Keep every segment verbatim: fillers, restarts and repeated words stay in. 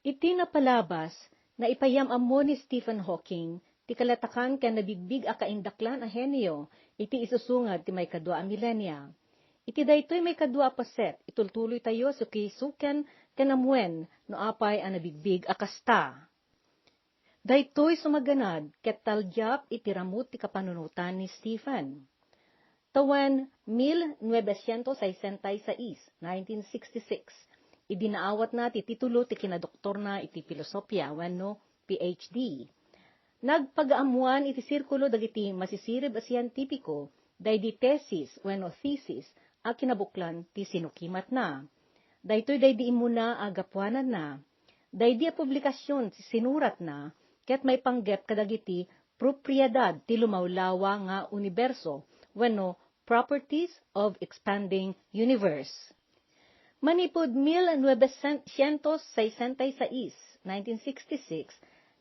Iti napalabas, naipayam-ammo ni Stephen Hawking ti kalatakan ken nabigbig a kaindaklan a henio iti isusungad ti maikadua a milenia. Iti daytoy maikadua a paset, itultuloytayo suki suken ken amuen no apay a nabigbig a kasta. Daytoy sumaganad ket talgiap iti ramut ti kapanunotan ni Stephen. Tawen mil novecientos sesenta y seis, nineteen sixty-six, idi naawatna ti titulo ti kinadoktorna iti filosofia wenno P H D. Nagpagaammuan iti sirkulo dagiti masisirib a sientipiko daydi tesis wenno thesis a kinabuklan ti sinukimatna. Daytoy daydi immuna a gapuananna. Daydi a publikasion ti sinuratna ket maipanggep kadagiti propiedad ti lumawlawa nga uniberso wenno properties of expanding universe. Manipud mil novecientos sesenta y seis, nineteen sixty-six,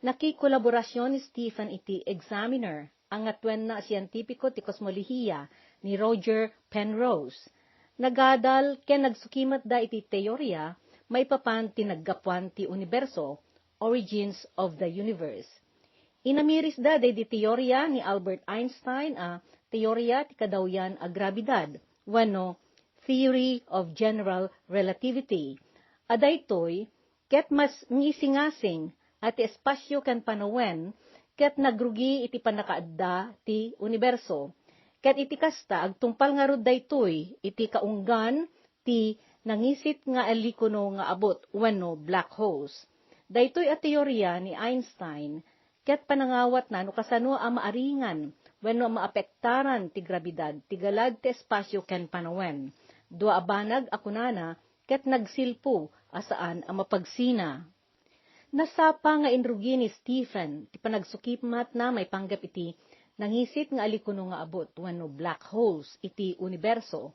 nakikolaborasion ni Stephen iti Examiner, a ngatuenna a sientipiko ti kosmolohia ni Roger Penrose. Nagadal ken nagsukimatda iti teoria maipapan ti naggapuan ti uniberso, origins of the universe. Inamirisda daydi teoria ni Albert Einstein a teoria ti kadawyan a grabidad, wenno theory of general relativity. A daytoy, ket mas ngisingasing a ti espasio ken panawen, ket nagrugi iti pannakaadda ti uniberso. Ket iti kasta, agtungpal ngarud daytoy iti kaunggan ti nangisit nga alikono nga abut wenno black holes. Daytoy a teoria ni Einstein ket panangawatna no kasano a maaringan wenno maapektaran ti grabidad ti galad ti espasio ken panawen. Dua a banag a kunana ket nagsilpo a saan a mapagsina. Nasapa nga inrugi ni Stephen ti panagsukimatna maipanggep iti nangisit nga alikono nga abut wenno black holes iti uniberso,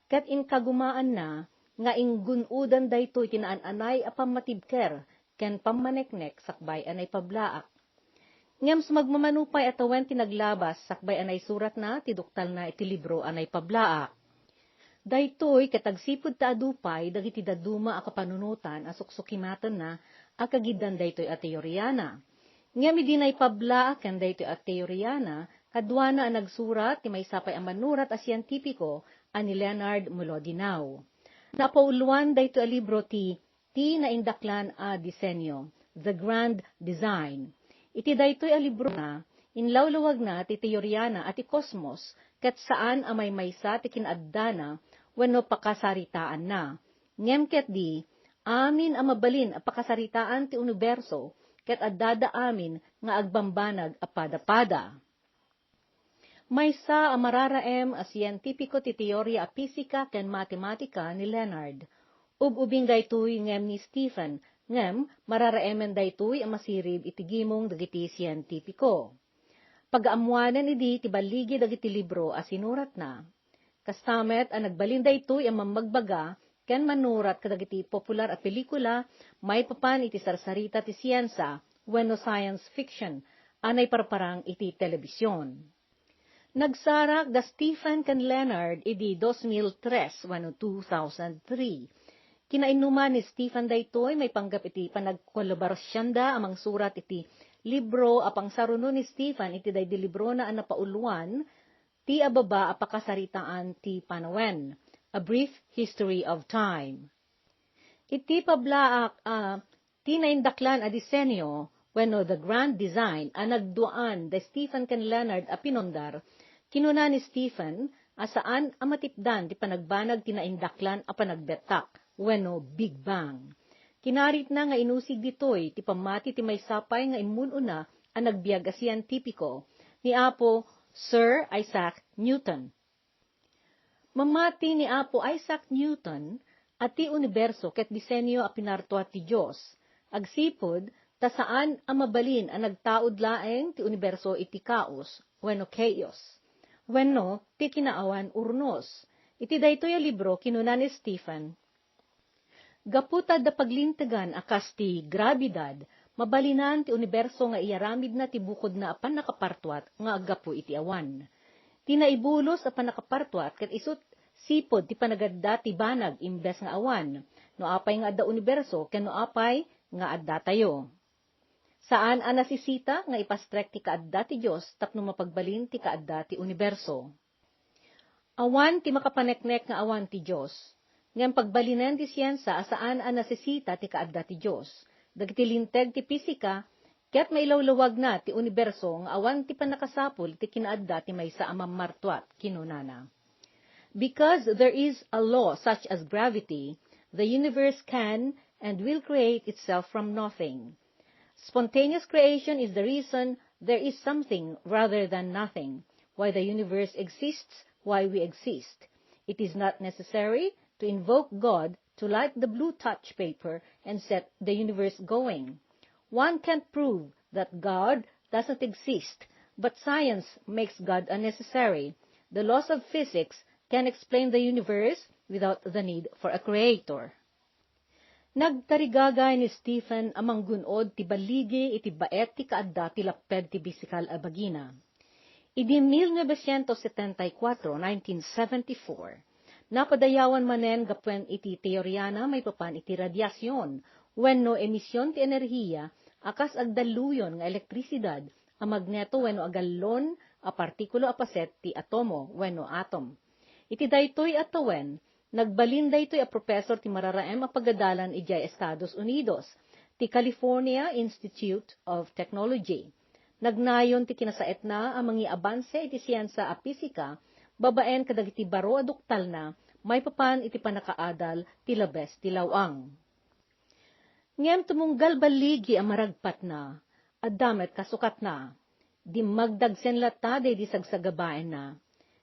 ket inkagumaanna nga inggun-odan daytoy ti naan-anay a pammatibker ken pammaneknek sakbay a naipablaak. Ngem sumagmamano pay a tawen ti naglabas sakbay a naisuratna ti doktalna iti libro a naipablaak. Daytoy ket agsipud ta adu pay dagiti dadduma a kapanunotan a suksukimatenna a kagiddan daytoy a teoriana. Ngem idi naipablaak ken daytoy a teoriana, kaduana a nagsurat ti maysa pay a manurat a sientipiko a ni Leonard Mlodinow. Napauloan daytoy a libro ti Ti Naindaklan a Disenyo, The Grand Design. Iti daytoy a librona, inlawlawagna ti teoriana a ti kosmos ket saan a maymaysa ti kinaaddana wenno pakasaritaanna. Ngem ketdi, amin a mabalin a pakasaritaan ti uniberso ket addada amin nga agbambanag a padapada. Maysa a mararaem a sientipiko ti teoria a pisika ken matematika ni Leonard. Ub-ubing daytoy ngem ni Stephen, ngem mararaemen daytoy a masirib iti gimong dagiti sientipiko. Pagaammoanen idi ti balligi dagiti libro a sinuratna. Kasta met a nagbalin daytoy a mammagbaga ken manurat kadagiti popular a pelikula maipapan iti sarsarita ti siensia wenno science fiction a naiparparang iti telebision. Nagsarak da Stephen ken Leonard idi dos mil tres wenno two thousand three. Kinainnuman ni Stephen daytoy maipanggep iti panagkolaborasionda a mangsurat iti libro a pangsaruno ni Stephen iti daydi librona a napauloan, Ti Ababa a Pakasaritaan ti Panawen, A Brief History of Time. Iti pablaak a Ti Naindaklan a Disenyo wenno The Grand Design a nagduaan da Stephen ken Leonard a pinundar, kinuna ni Stephen a saan a matipdan ti panagbanag ti naindaklan a panagbettak wenno Big Bang. Kinaritna nga inusig ditoy ti pammati ti maysa pay nga immun-una a nagbiag a sientipiko, ni Apo Sir Isaac Newton. Mamati ni Apo Isaac Newton a ti uniberso ket disenyo a pinartua ti Dios, agsipud ta saan a mabalin a nagtaud laeng ti uniberso iti kaos wenno chaos, wenno ti kinaawan urnos. Iti daytoy a libro, kinuna ni Stephen, Gapu ta adda paglintegan a kas ti grabidad, mabalinan ti uniberso nga iyaramidna ti bukodna a pannakapartuat nga aggapu iti awan. Ti naibulos a pannakapartuat ket isut sipud ti panagadda ti banag imbes nga awan. No apay nga adda uniberso ken no apay nga addatayo. Saan a nasisita nga ipastrek ti kaadda ti Dios tapno mapagbalin ti kaadda ti uniberso. Awan ti makapaneknek nga awan ti Dios, ngem pagbalinen ti siensia a saan a nasisita ti kaadda ti Dios. Dagiti linteg ti pisika ket mailawlawagna ti uniberso nga awan ti pannakasapul ti kinaadda ti maysa a mammartuat, kinunana. Because there is a law such as gravity, the universe can and will create itself from nothing. Spontaneous creation is the reason there is something rather than nothing, why the universe exists, why we exist. It is not necessary to invoke God to light the blue touch paper and set the universe going. One can't prove that God doesn't exist, but science makes God unnecessary. The laws of physics can explain the universe without the need for a creator. Nagtarigagay ni Stephen a manggun-od ti balligi iti baet ti kaadda ti lapped ti pisikal a bagina. Idi mil novecientos setenta y cuatro, nineteen seventy-four, napadayawan manen gapuen iti teoriana maipapan iti radiasion wenno emision ti enerhia a kas agdalluyon nga elektrisidad a magneto wenno agallon a partikulo a paset ti atomo wenno atom. Iti daytoy a tawen, nagbalin daytoy a professor ti mararaem a pagadalan idiay Estados Unidos, ti California Institute of Technology. Nagnayon ti kinasaetna a mangiabanse iti siensia a pisika babaen kadagiti baro a doktalna maipapan iti pannakaadal ti labes ti law-ang. Ngem tumunggal balligi a maragpatna, adda met kasukatna. Dimmagdagsen latta daydi sagsagabaenna.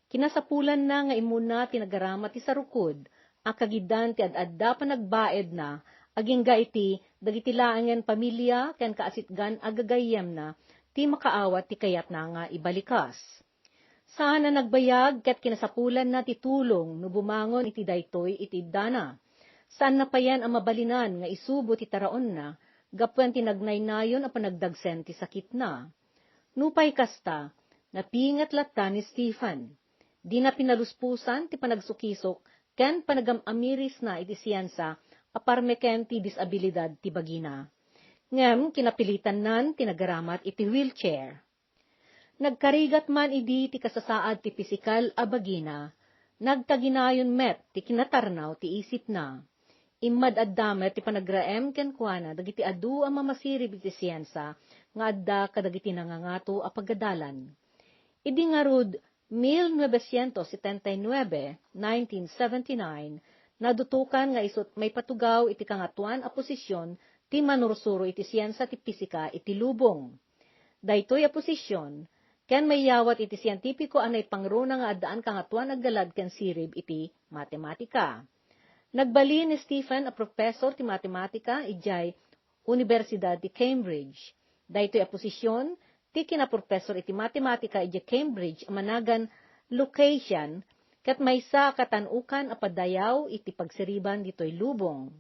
Kinasapulanna nga immuna ti nagarama ti sarukod a kagiddan ti ad-adda panagbaedna agingga iti dagiti laengen pamilia ken kaasitgan a gagayyemna ti makaawat ti kayatna nga ibalikas. Saan a nagbayag ket kinasapulanna ti tulong no bumangon iti daytoy iti iddana. Saanna payen a mabalinan nga isubo ti taraonna gapuan ti nagnaynayon a panagdagsen ti sakitna. Nupay kasta, napinget latta ni Stephen. Dina pinaluspusan ti panagsukisok ken panagam-amirisna iti siensia a parmeken ti disabilidad ti bagina. Ngem kinapilitannan ti nagaramat iti wheelchair. Nagkarigat man idi ti kasasaad ti pisikal a bagina, nagkaginayon met ti kinatarnaw ti isipna. Immad-adda met ti panagraem kenkuana dagiti adu a mamasirib iti siensia nga adda kadagiti nangangato a pagadalan. Idi ngarud, mil novecientos setenta y nueve, nineteen seventy-nine, nadutokan nga isut' maipatugaw iti kangatoan a posisyon ti manursuro iti siensia ti pisika iti lubong. Daytoy a posisyon, ken maiyawat iti sientipiko a naipangruna nga addaan kangatoan a galad ken sirib iti matematika. Nagbalin ni Stephen a professor ti matematika idiay Universidad ti Cambridge. Daytoy a posisyon ti kinaprofessor iti matematika idiay Cambridge a managan Lucasian, ket maysa a katan-okan a padayaw iti pagsiriban ditoy lubong.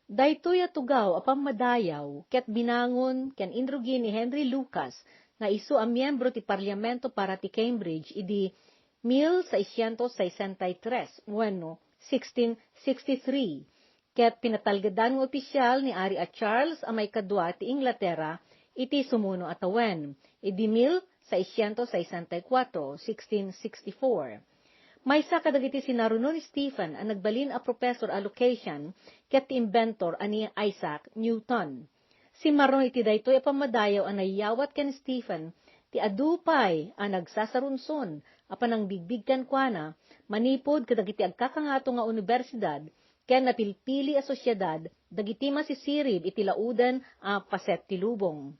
Daytoy a tugaw a pammadayaw ket binangon ken inrugi ni Henry Lucas nga isu a miembro ti Parlamento para ti Cambridge idi mil seiscientos sesenta y tres wenno sixteen sixty-three, ket pinatalgedan nga opisial ni Ari a Charles a maikadua ti Inglaterra iti sumuno a tawen, idi mil seiscientos sesenta y cuatro, sixteen sixty-four. Maysa kadagiti sinaruno ni Stephen a nagbalin a professor a Lucasian ket ti inventor a ni Isaac Newton. Simmaron iti daytoy a pammadayaw a naiyawat ken Stephen ti adu pay a nagsasarunson a panangbigbig kenkuana manipud kadagiti agkakangato nga universidad ken napilpili a sosiedad dagiti masisirib iti lauden a paset ti lubong.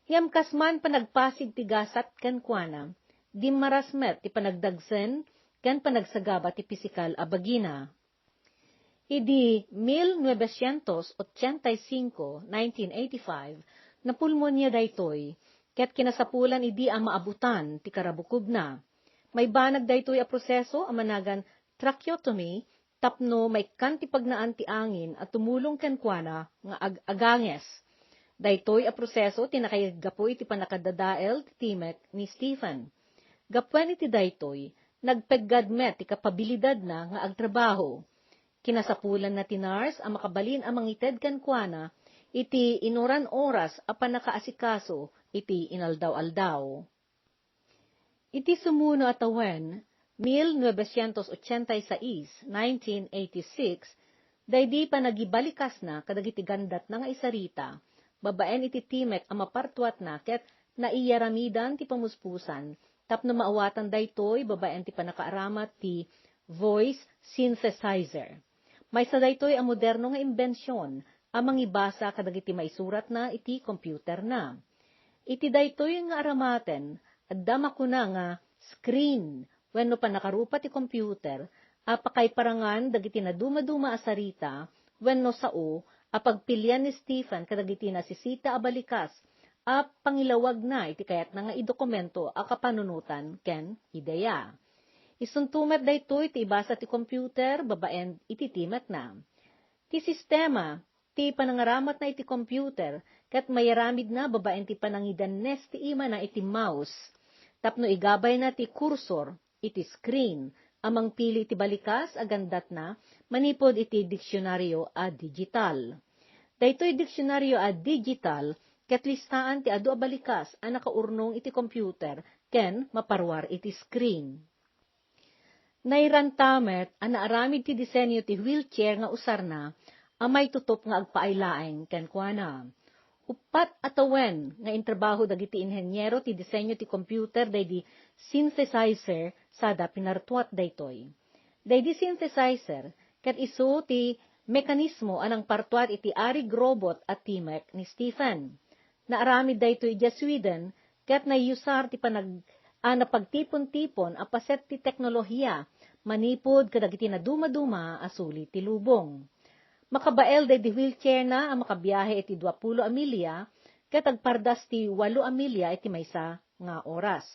Ngem kas man panagpasig ti gasat kenkuana, dimmaras met ti panagdagsen ken panagsagaba ti pisikal a bagina. Idi mil novecientos ochenta y cinco, nineteen eighty-five, napulmonia daytoy, ket kinasapulan idi a maabutan ti karabukobna. Maibanag daytoy a proseso a managan tracheotomy tapno maikkan ti pagnaan ti angin a tumulong kenkuana nga ag-aganges. Daytoy a proseso ti nakaigapu iti pannakadadael ti timek ni Stephen. Gapuan iti daytoy, nagpeggad met ti kapabilidadna nga agtrabaho. Kinasapulanna ti nurse a makabalin a mangited kenkuana iti inuran oras a pannakaasikaso iti inaldaw-aldaw. Iti sumuno a tawen, mil novecientos ochenta y seis, nineteen eighty-six, daydi panagibalikasna kadagiti gandatna nga isarita, babaen iti timek a mapartuatna ket naiyaramidan ti pamuspusan tapno maawatan daytoy babaen ti pannakaaramat ti voice synthesizer. Maysa daytoy a moderno nga imbension a mangibasa kadagiti maisuratna iti kompyuterna. Iti daytoy nga aramaten, adda makuna nga screen wenno pannakarupa ti kompyuter a pakaiparangan dagiti nadumaduma a sarita wenno sao a pagpilian ni Stephen kadagiti nasisita a balikas a pangilawagna iti kayatna nga idokumento a kapanunotan ken ideya. Isunto met daytoy ti ibasa ti kompyuter babaen iti timekna. Ti sistema ti panangaramatna iti kompyuter ket mayaramidna babaen ti panangidannes ti imana iti mouse tapno igabayna ti kursor iti screen a mangpili ti balikas a gandatna manipud iti diksionaryo a digital. Daytoy diksionaryo a digital ket listaan ti adu a balikas a nakaurnong iti kompyuter ken maparuar iti screen. Nairanta met a naaramid ti disenyo ti wheelchair nga usarna a maitutup nga agpaay laeng kenkuana. Uppat a tawen nga intrabaho dagiti inheniero ti disenyo ti computer daydi synthesizer sada pinartuat daytoy. Daydi synthesizer ket isu ti mekanismo a nangpartuat iti arig robot a timek ni Stephen. Naaramid daytoy idiay Sweden ket naiyusar ti panag-, a napagtipon-tipon a paset ti teknolohiya manipud kadagiti nadumaduma a suli ti lubong. Makabael daydi wheelchairna a makabiahe iti duapulo a milya ket agpardas ti walo a milya iti maysa nga oras.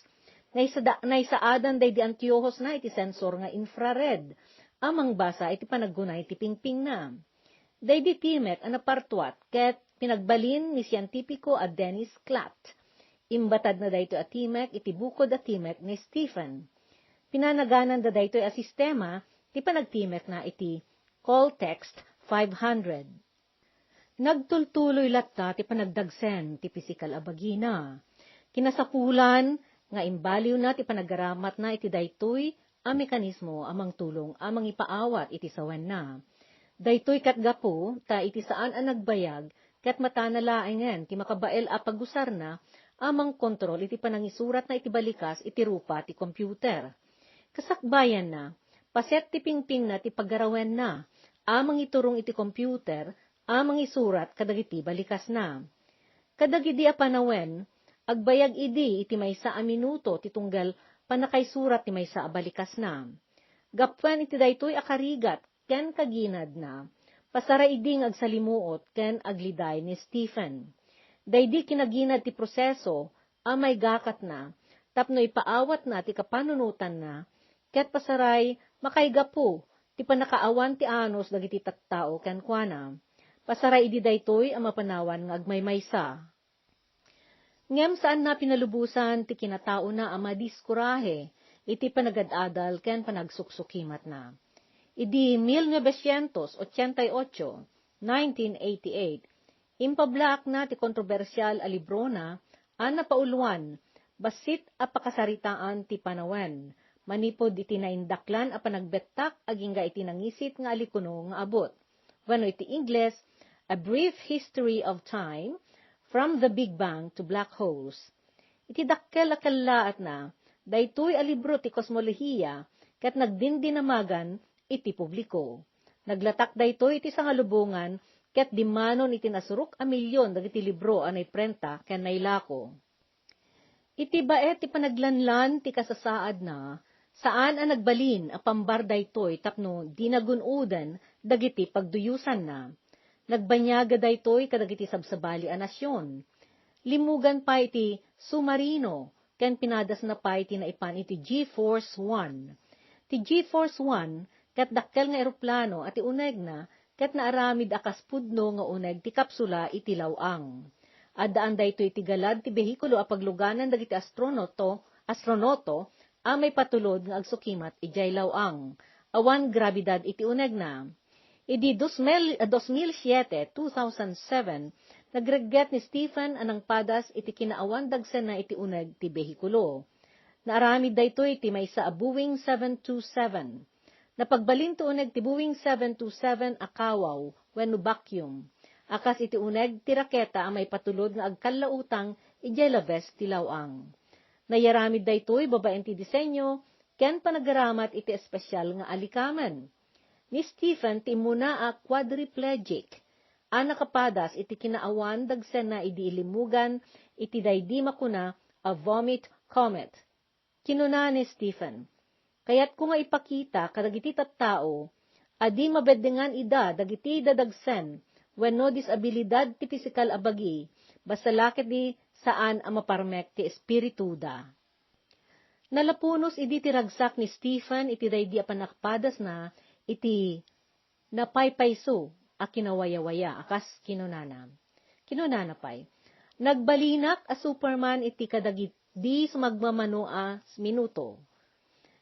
Naisada-, naisaadan daydi antiyohosna iti sensor nga infrared a mangbasa iti panaggunay ti pingpingna. Daydi timek a napartuat ket pinagbalin ni sientipiko a Dennis Klatt. Imbatadna daytoy a timek iti bukod a timek ni Stephen. Pinanagananda daytoy a sistema ti panagtimekna iti Call Text five hundred. Nagtultuloy latta ti panagdagsen ti pisikal a bagina. Kinasapulan nga imbaliwna ti panagaramatna iti daytoy a mekanismo a mangtulong a mangipaawat iti sawenna. Daytoy ket gapu ta iti saan a nagbayag ket matana laengen ti makabael a pagusarna a mangkontrol iti panangisuratna iti balikas iti rupa ti computer. Kasakbayanna, paset ti pingpingna ti paggarawenna a mangiturong iti computer a mangisurat kadagiti balikasna. Kadagidi a panawen, agbayag idi iti maysa a minuto ti tunggal pannakaisurat ti maysa a balikasna. Gapuan iti daytoy a karigat ken kaginadna, pasaray idi nga agsalimuot ken agliday ni Stephen. Daydi kinaginad ti proseso a maigakatna tapno ipaawatna ti kapanunotanna, ket pasaray makaigapu ti pannakaawan ti anus dagiti tattao kenkuana. Pasaray idi daytoy a mapanawan nga agmaymaysa. Ngem saanna pinalubosan ti kinataona a madiskurahe iti panagad-adal ken panagsuksukimatna. Idi mil novecientos ochenta y ocho, nineteen eighty-eight, impablaakna ti kontrobersial a librona a napauloan Bassit a Pakasaritaan ti Panawen, manipud iti naindaklan a panagbettak agingga iti nangisit nga alikono nga abut, wenno iti Ingles, A Brief History of Time, From the Big Bang to Black Holes. Iti dakkel a kellaatna, daytoy a libro ti kosmolohia ket nagdindinamagan iti publiko. Naglatak daytoy iti sangalubongan ket dimmanon iti nasurok a milyon dagiti libro a naiprenta ken nailako. Iti baet ti panaglanlan ti kasasaadna, saan a nagbalin a pambar daytoy tapno dina gun-oden dagiti pagduyosanna. Nagbaniaga daytoy kadagiti sabsabali a nasion. Limmugan pay ti submarino ken pinadasna pay ti naipan iti G-Force One. Ti G-Force One ket dakkel nga eroplano a ti unegna ket naaramid a kas pudno nga uneg ti kapsula iti law-ang. Addaan daytoy iti galad ti behikulo a pagluganan dagiti astronoto, astronoto a maipatulod nga agsukimat idiay law-ang. Awan grabidad iti unegna. Idi dos mil, ah, dos mil siete, two thousand seven, nagregget ni Stephen a nangpadas iti kinaawan dagsenna iti uneg ti behikulo. Naaramid daytoy iti maysa a Boeing seven two seven. Napagbalin ti uneg ti Boeing seven two seven a kawaw wenno vacuum, a kas iti uneg ti raketa a maipatulod nga agkallautang idiay labes ti law-ang. Nayaramid daytoy babaen ti disenyo ken panagaramat iti espesyal nga alikamen. Ni Stephen ti immuna a quadriplegic a nakapadas iti kinaawan dagsenna idi ilimmugan iti daydi makuna a vomit comet. Kinuna ni Stephen, "Kayatko nga ipakita kadagiti tattao a di mabeddengan ida dagiti dadagsen wenno disabilidad ti pisikal a bagi, basta la ketdi saan a maparmek ti espirituda." Nalapunos idi ti ragsak ni Stephen iti daydi a pannakapadasna iti napaypayso a kinawayawaya a kas kinunana. Kinunana pay, "Nagbalinak a Superman iti kadagidi sumagmamano a minuto."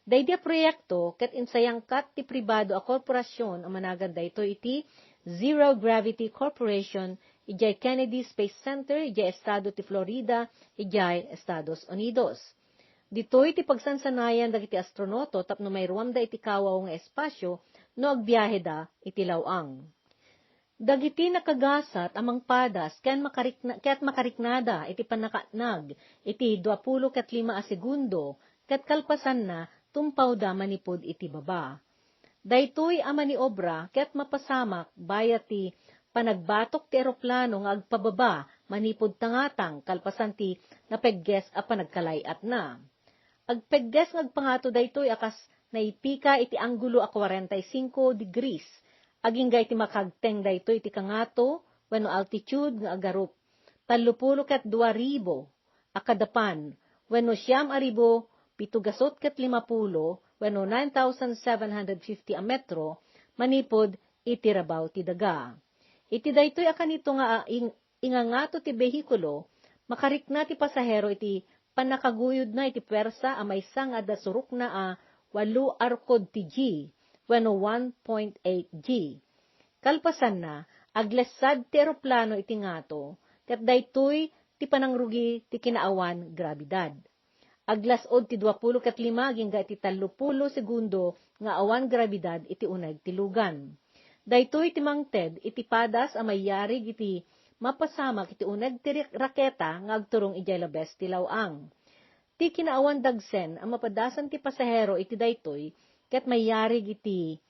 Daydi a proyekto ket insayangkat ti pribado a korporasion a managan daytoy iti Zero Gravity Corporation idiay Kennedy Space Center idiay estado ti Florida idiay Estados Unidos. Ditoy ti pagsansanayan dagiti astronoto tapno mairuamda iti kawaw nga espasyo no agbiaheda iti law-ang. Dagiti nakagasat a mangpadas ken makarikna-, ket makariknada iti pannakaatnag iti duapulo ket lima a segundo ket kalpasanna, tumpawda manipud iti baba. Daytoy a maniobra ket mapasamak bayat ti panagbatok ti eroplano nga agpababa manipud tangatang kalpasan ti napegges a panagkalay-atna. Agpegges nga agpangato daytoy a kas naipika iti anggulo a kwarenta y singko degrees, agingga iti makagteng daytoy iti kangato wenno altitude nga agarup tallopulo ket dua ribu a kadapan wenno siam a ribu pito gasut ket limapulo wenno nine thousand seven hundred fifty a metro manipud iti rabaw ti daga. Iti daytoy a kanito nga ing-, ingangato ti behikulo, makarikna ti pasahero iti pannakaguyodna iti puwersa a maysa nga adda surokna a walo a rukod ti G wenno one point eight G. Kalpasanna, aglessad ti eroplano iti ngato, ket daytoy ti panangrugi ti kinaawan grabidad. Aglas-od ti duapulo ket lima agingga iti tallopulo segundo nga awan grabidad iti uneg ti lugan. Daytoy ti mangted iti padas a mayarig iti mapasamak iti uneg ti ri-, raketa nga agturong idiay labes ti law-ang. Ti kinaawan dagsen a mapadasan ti pasahero iti daytoy ket mayarig iti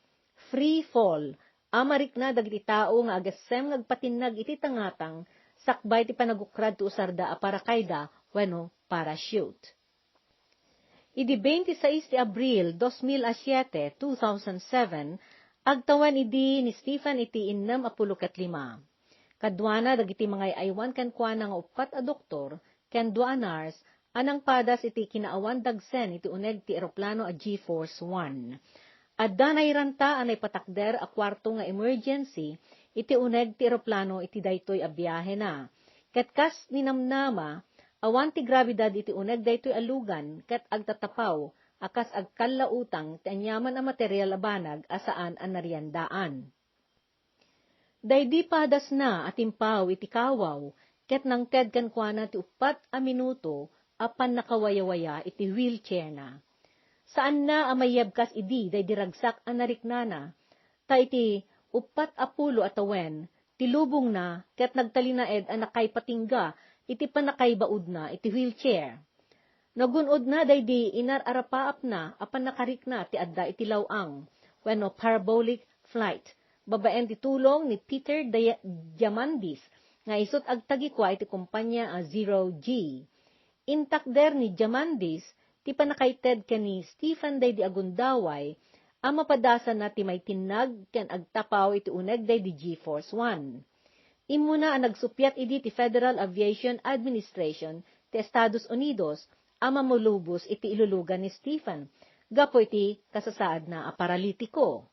free fall a marikna dagiti tao nga agessem nga agpatinnag iti tangatang sakbay ti panagukrad ti usarda a parakayda wenno parachute. Idi twenty-six ti Abril, dos mil a siete, two thousand seven, agtawen idi ni Stephen iti innem a pulo ket lima. Kaduana dagiti mangay-aywan kenkuana nga uppat a doktor ken dua a nurse a nangpadas iti kinaawan dagsen iti uneg ti eroplano a G Force One. Adda nairanta a naipatakder a kuarto nga emergency iti uneg ti eroplano iti daytoy a biahena. Ket kas ninamnama, awan ti grabidad iti uneg daytoy a lugan ket agtatapaw a kas agkallautang ti aniaman a material a banag a saan a nariandaan. Daydi padasna a timpaw iti kawaw ket nangted kenkuana ti uppat a minuto a pannakawayawaya iti wheelchairna. Saanna a mayebkas idi daydi ragsak a nariknana, ta iti uppat a pulo a tawen ti lubongna ket nagtalinaed a nakaipatingga iti pannakaibaudna iti wheelchair. Nagun-odna daydi inar-arapaapna a pannakarikna ti adda iti law-ang wenno parabolic flight babaen ti tulong ni Peter Dia-, Diamandis nga isut' agtagikua iti kompania a Zero G. Intakder ni Diamandis ti pannakaited ken ni Stephen daydi a gundaway a mapadasanna ti maitinnag ken agtapaw iti uneg daydi G Force One. Immuna a nagsuppiat idi ti Federal Aviation Administration ti Estados Unidos a mamulubos iti ilulugan ni Stephen gapu iti kasasaadna a paralitiko.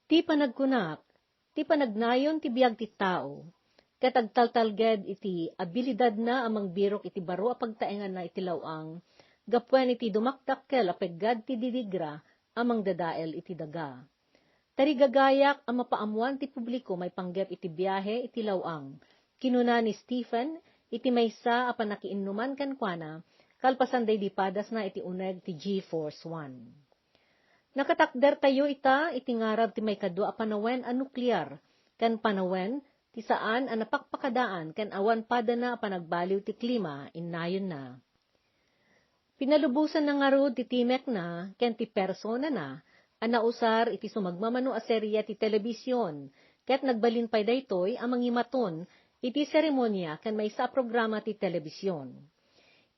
Ti panagkunak, ti panagnayon ti biag ti tao, ket agtaltalged iti abilidadna a mangbirok iti baro a pagtaenganna iti law-ang gapuan iti dumakdakkel a peggad ti didigra a mangdadael iti daga. Tarigagayak a mapaammoan ti publiko maipanggep iti biahe iti law-ang, kinuna ni Stephen iti maysa a pannakiinnuman kenkuana, kalpasan daydi padasna iti uneg ti G-Force One. Nakatakdertayo ita iti ngarab ti maikadua a panawen a nuklear ken panawen ti saan a napakpakadaan ken awan padana a panagbaliw ti klima, innayonna. Pinalubosanna ngarud ti timekna ken ti personana a nausar iti sumagmamano a serie ti telebision, ket nagbalin pay daytoy a mangimaton iti seremonia ken maysa a programa ti telebision.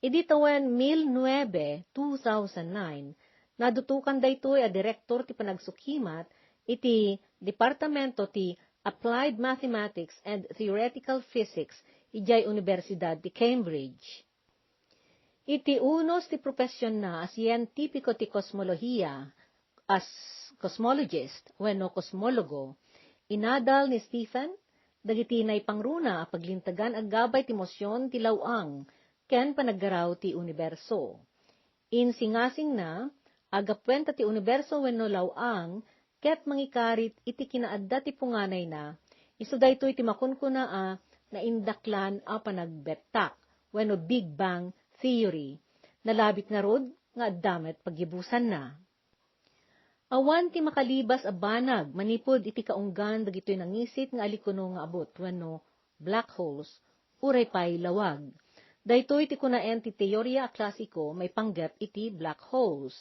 Idi tawen mil nuebe, two thousand nine, nadutokan daytoy a direktor ti panagsukimat iti Departamento ti Applied Mathematics and Theoretical Physics idiay Universidad ti Cambridge. Iti unos ti profesionna a sientipiko ti kosmolohia, as cosmologist wenno kosmologo, inadal ni Stephen dagiti naipangruna a paglintegan aggabay ti mosion ti law-ang ken panaggaraw ti uniberso. Insingasingna a gapuenta ti uniberso wenno law-ang ket mangikarit iti kinaadda ti punganayna, isu daytoy ti makunkuna a naindaklan a panagbettak wenno Big Bang Theory. Nalabit ngarud nga adda met paggibusanna. Awan ti makalibas a banag manipud iti kaunggan dagitoy nangisit nga alikono nga abut wenno black holes, uray pay lawag. Daytoy ti kunaen ti teoria a klasiko maipanggep iti black holes.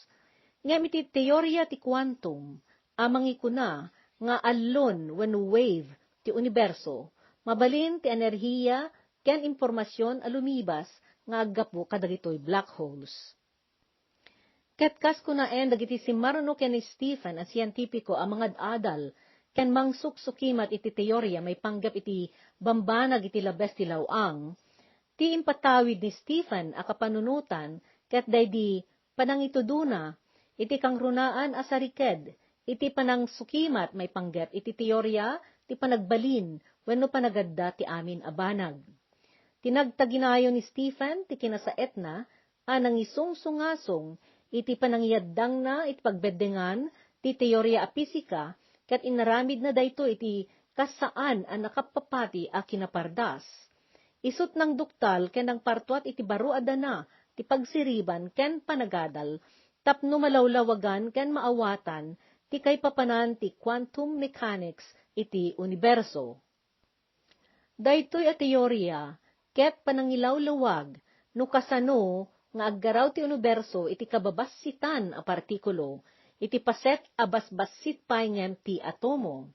Ngem iti teoria ti quantum a mangikuna nga allon wenno wave ti uniberso, mabalin ti enerhiya ken impormasion a lumibas nga aggapu kadagitoy black holes. Ket kas kunaen dagiti simmaruno ken ni Stephen a sientipiko a mangad-adal ken mangsuksukimat iti teoria maipanggep iti bambanag iti labes ti law-ang, ti impatawid ni Stephen a kapanunotan ket daydi panangitudona iti kangrunaan a sariked iti panangsukimat maipanggep iti teoria ti panagbalin wenno panagadda ti amin a banag. Tinagtaginayo ni Stephen ti kinasaetna a nangisungsungasong iti panangiyaddangna iti pagbeddengan ti teoria a pisika ket inaramidna daytoy iti kas saan a nakappapati a kinapardas. Isut' nangduktal ken nangpartuat iti baro a dana ti pagsiriban ken panagadal tapno malawlawagan ken maawatan ti kaipapanan ti quantum mechanics iti uniberso. Daytoy a teoria ket panangilawlawag no kasano nga aggaraw ti uniberso iti kababassitan a partikulo, iti paset a basbassit pay ngem ti atomo.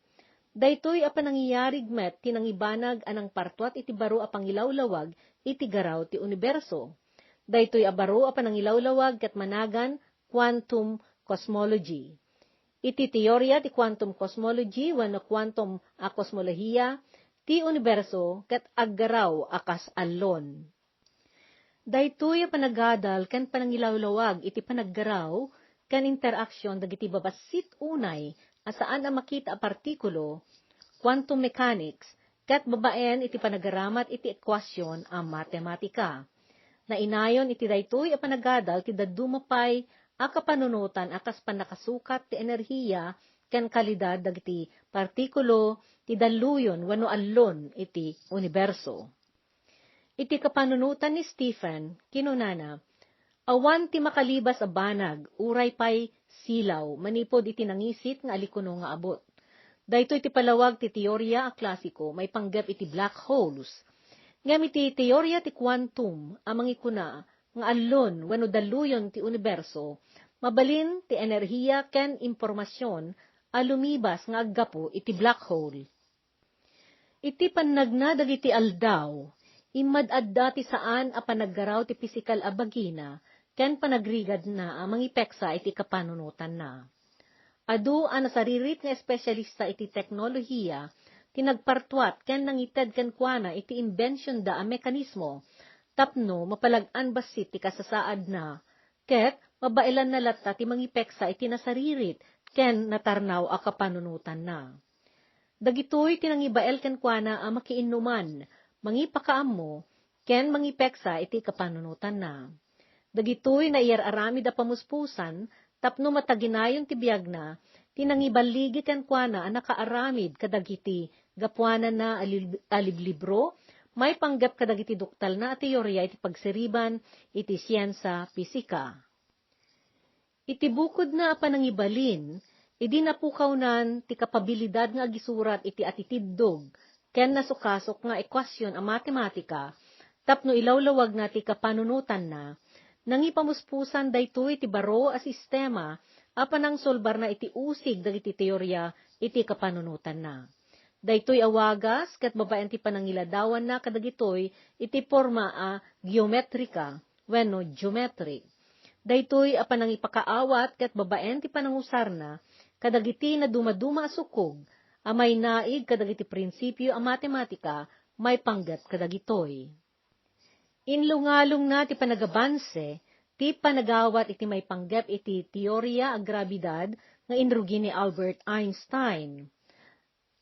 Daytoy a panangiyarig met ti nangibanag a nangpartuat iti baro a pangilawlawag iti garaw ti uniberso. Daytoy a baro a panangilawlawag ket managan quantum cosmology. Iti teoria ti quantum cosmology wenno quantum a kosmolohia, ti uniberso ket aggaraw a kas allon. Daytoy a panagadal ken panangilawlawag iti panaggaraw ken interaksion dagiti babassit unay a saan a makita a partikulo, quantum mechanics, ket babaen iti panagaramat iti ekuasion a matematika. Nainayon iti daytoy a panagadal ti dadduma pay a kapanunotan a kas pannakasukat ti enerhiya ken kalidad dagiti partikulo ti dalluyon wenno allon iti uniberso. Iti kapanunotan ni Stephen, kinunana, awan ti makalibas a banag, uray pay silaw, manipud iti nangisit nga alikono nga abut. Daytoy ti palawag ti teoria a klasiko maipanggep iti black holes. Ngem iti teoria ti quantum a mangikuna nga allon wenno dalluyon ti uniberso, mabalin ti enerhiya ken impormasion a lumibas nga aggapu iti black hole. Iti pannagna dagiti aldaw, immad-adda ti saan a panaggaraw ti pisikal a bagina ken panagrigatna a mangipeksa iti kapanunotanna. Adu a nasaririt nga espesialista iti teknolohiya ti nagpartuat ken nangited kenkuana iti imbensionda a mekanismo tapno mapalag-an bassit ti kasasaadna ket mabaelanna latta ti mangipeksa iti nasaririt ken natarnaw a kapanunotanna. Dagitoy ti nangibael kenkuana a makiinnuman, mangipakaammo, ken mangipeksa iti kapanunotanna. Dagitoy naiyar-aramid a pamuspusan tapno mataginayon ti biagna Ti nangiballigi kenkuana a nakaaramid kadagiti gapuananna a lib-, a liblibro, maipanggep kadagiti doktalna a teoria iti pagsiriban iti siensia pisika. Iti bukodna a panangibalin, idi napukawnan ti kapabilidad nga agisurat iti atitiddog ken nasukasok nga ekuasion a matematika tapno ilawlawagna ti kapanunotanna, nangipamuspusan daytoy ti baro a sistema a panangsolbarna iti usig dagiti teoria iti kapanunotanna. Daytoy a wagas ket babaen ti panangiladawanna kadagitoy iti porma a geometrika wenno geometric. Daytoy a panangipakaawat ket babaen ti panangusarna kadagiti nadumaduma a sukog a mainaig kadagiti prinsipio a matematika maipanggep kadagitoy. Inlungalungna ti panagabanse ti panagawat iti maipanggep iti teoria a grabidad nga inrugi ni Albert Einstein.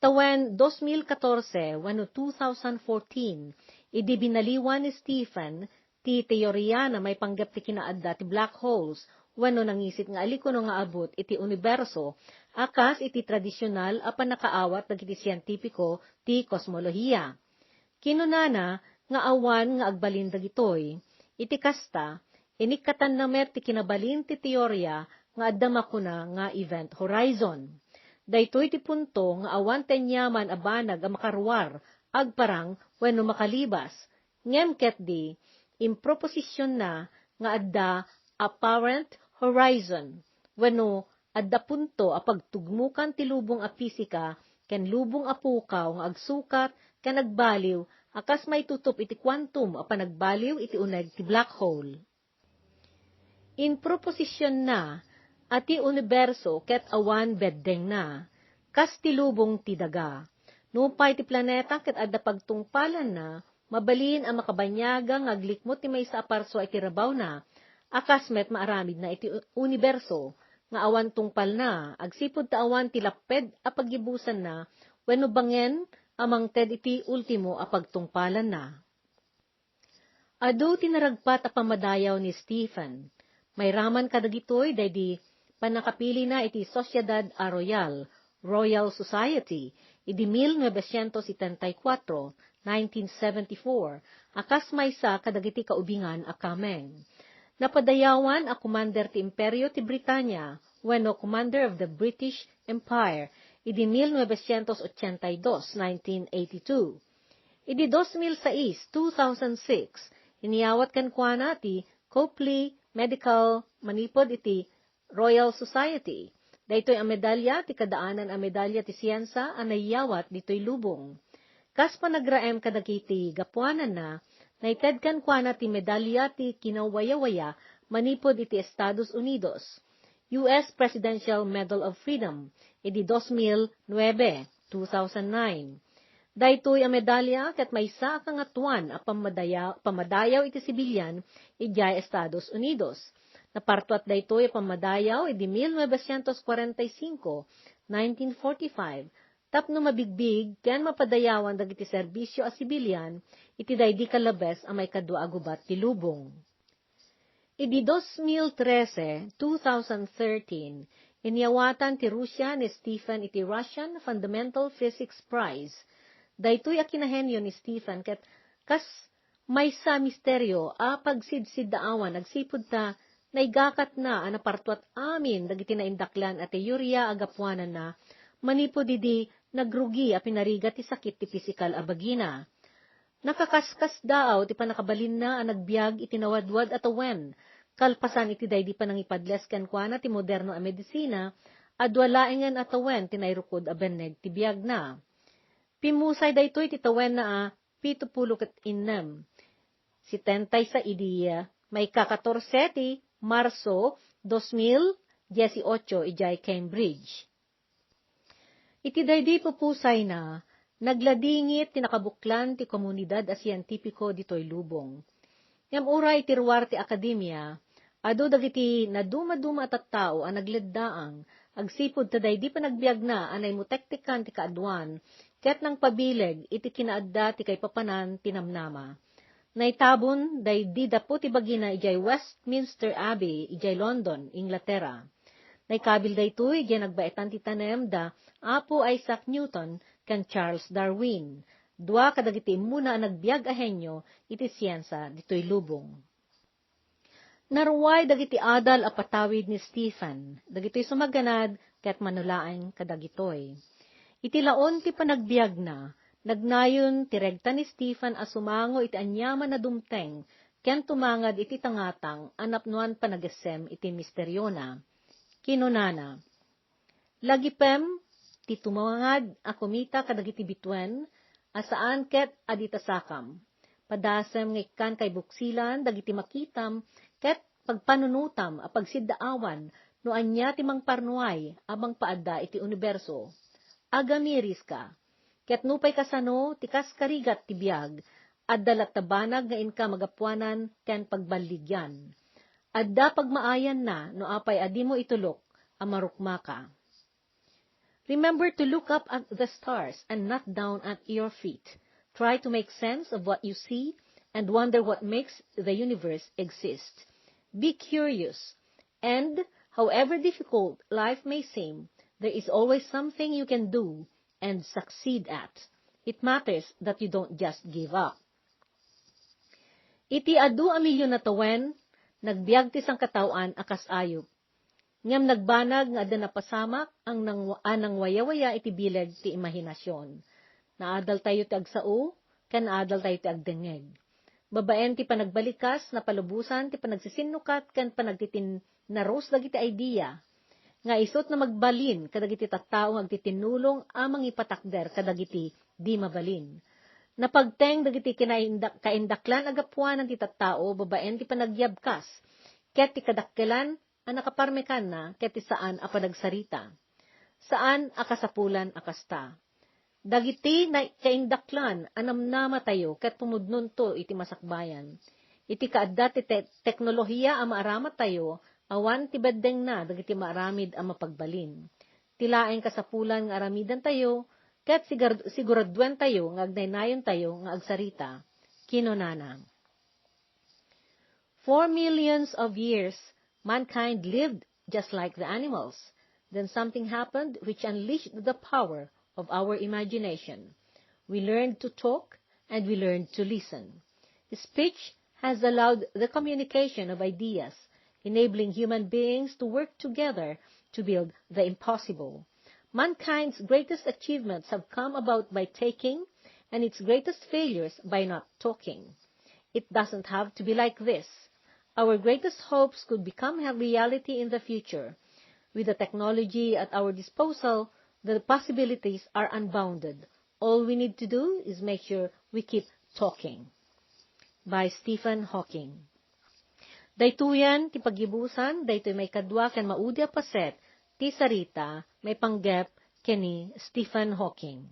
Tawen dos mil katorse wenno two thousand fourteen, idi binaliwan ni Stephen ti teoriana maipanggep ti kinaadda ti black holes wenno nangisit nga alikuno nga abut iti uniberso a kas iti tradisional a pannakaawat dagiti sientipiko ti kosmolohia. Kinunana nga awan nga agbalin dagitoy. Iti kasta, inikkatanna met ti kinabalin ti teoria nga adda makuna nga event horizon. Daytoy ti punto nga awan ti aniaman a banag a makaruar, agparang, wenno makalibas, ngem ketdi, improposisionna nga adda apparent horizon, wenno adda punto a pagtugmokan ti lubong a pisika ken lubong a pukaw nga agsukat ken agbaliw a kas maitutup iti quantum a panagbaliw iti uneg ti black hole. Improposisionna a ti uniberso ket awan beddengna, kas ti lubong ti daga. Nupay ti planeta ket adda pagtungpalanna, mabalin a makabaniaga nga aglikmot ti maysa a parsua iti rabawna, a kas met maaramidna iti uniberso, nga awan tungpalna, agsipud ta awan ti lapped a paggibusanna wenno bangen a mangted iti ultimo a pagtungpalanna. Adu ti naragpat a pammadayaw ni Stephen. Mairaman kadagitoy daydi pannakapilina iti Sociedad a Royal, Royal Society, idi mil novecientos setenta y cuatro, nineteen seventy-four, a kas maysa kadagiti kaubingan a kameng. Napadayawan a commander ti Imperio ti Britania, wenno Commander of the British Empire, idi mil novecientos ochenta y dos, nineteen eighty-two. Idi dos mil sais, two thousand six, inyawat kenkuana ti Copley Medal manipud iti Royal Society. Daytoy a medalya ti kadaanan a medalya ti siensia a naiyawat ditoy lubong. Kas panagraem kadagiti gapuananna, naited kenkuana ti medalya ti kinawayawaya manipud iti Estados Unidos, U S Presidential Medal of Freedom, idi dos mil nuebe, two thousand nine. Daytoy a medalya ket maysa a kangatoan a pammadaya-, pammadayaw iti sibilian idiay Estados Unidos. Napartuat daytoy a pammadayaw idi mil novecientos cuarenta y cinco, nineteen forty-five, tapno mabigbig ken mapadayawan dagiti serbisio a sibilian iti daydi kalabes a maikadua a gubat ti lubong. Idi dos mil trese, two thousand thirteen, inyawatan ti Russia ni Stephen iti Russian Fundamental Physics Prize. Daytoy a kinahenio ni Stephen ket kas maysa a misterio a pagsidsiddaawan agsipud ta naigakatna a napartuat amin dagiti naindaklan a teoria a gapuananna manipud idi nagrugi a pinarigat ti sakit ti pisikal a bagina. Nakakaskasdaaw ti pannakabalinna a nagbiag iti nawadwad a tawen. Kalpasan iti daydi panangipadles kenkuana ti moderno a medisina, adua laengen a tawen ti nairukod a benneg ti biagna. Pimmusay daytoy ti tawenna a pito pulo ket innem. Setenta y seis idi maikakatorse ti Marso dos mil dieciocho idiay Cambridge. Iti daydi pupusayna, nagladingit ti nakabuklan ti komunidad a sientipiko ditoy lubong. Ngem uray ti ruar ti akademia, adu dagiti nadumaduma a tattao a nagleddaang agsipud ta daydi panagbiagna a naimutektekan ti kaaduan ket nangpabileg iti kinaadda ti kaipapanan ti namnama. Naitabon daydi dapu ti bagina idiay Westminster Abbey, idiay London, Inglaterra. Naikabil daytoy diay nagbaetan ti tanem da Apo Isaac Newton ken Charles Darwin, dua kadagiti immuna a nagbiag a henio iti siensia ditoy lubong. Naruay dagiti adal a patawid ni Stephen, dagitoy sumaganad ket mano laeng kadagitoy. Iti laon ti panagbiagna, nagnayon ti regta ni Stephen a sumango iti aniaman a dumteng ken tumangad iti tangatang a napnoan panagsem iti misteriona. Kinunana, "Lagipem ti tumangad a kumita kadagiti bituen a saan ket a di tasakam. Padasem nga ikkan kaibuksilan dagiti makitam ket pagpanunotam a pagsiddaawan no ania ti mangparnuay a mangpaadda iti uniberso. Agamiriska, ket nupay kasano ti kaskarigat ti biag, adda latta banag nga inka magapuanan ken pagballigian. Adda pagmaayanna no apay a dimo itulok a marukmaka." Remember to look up at the stars and not down at your feet. Try to make sense of what you see and wonder what makes the universe exist. Be curious, and however difficult life may seem, there is always something you can do and succeed at. It matters that you don't just give up. Iti adu a milyon a tawen, nagbiag ti sangkataoan a kas ayup. Ngem nagbanag nga adda napasamak ang nang-, a nangwayawaya iti bileg ti imahinasion. Naadaltayo ti agsao, ken naadaltayo ti agdengngeg. Babaen ti panagbalikas, napalubosan ti panagsisinnukat ken panagtitinnaros dagiti idea nga isut' na magbalin kadagiti tattao nga agtitinnulong a mangipatakder kadagiti di mabalin. Napagteng dagiti kinaindak-, kaindaklan a gapuanan ti tattao babaen ti panagyabkas ket ti kadakkelan a nakaparmekanna ket ti saan a panagsarita. Saan a kasapulan a kasta. Dagiti na-, kaindaklan a namnamatayo ket pumudnonto iti masakbayan. Iti kaadda ti te-, teknolohiya a maaramatayo, awan ti beddengna dagiti maaramid a mapagbalin. Ti laeng kasapulan nga aramidantayo, ket sigar-, siguraduentayo nga agnaynayontayo nga agsarita. Kinunana, "For millions of years, mankind lived just like the animals. Then something happened which unleashed the power of our imagination. We learned to talk and we learned to listen. Speech has allowed the communication of ideas, enabling human beings to work together to build the impossible. Mankind's greatest achievements have come about by taking, and its greatest failures by not talking. It doesn't have to be like this. Our greatest hopes could become a reality in the future. With the technology at our disposal, the possibilities are unbounded. All we need to do is make sure we keep talking." By Stephen Hawking. Daytoyen ti paggibusan, daytoy maikadua ken maudi a paset ti sarita maipanggep ken ni Stephen Hawking.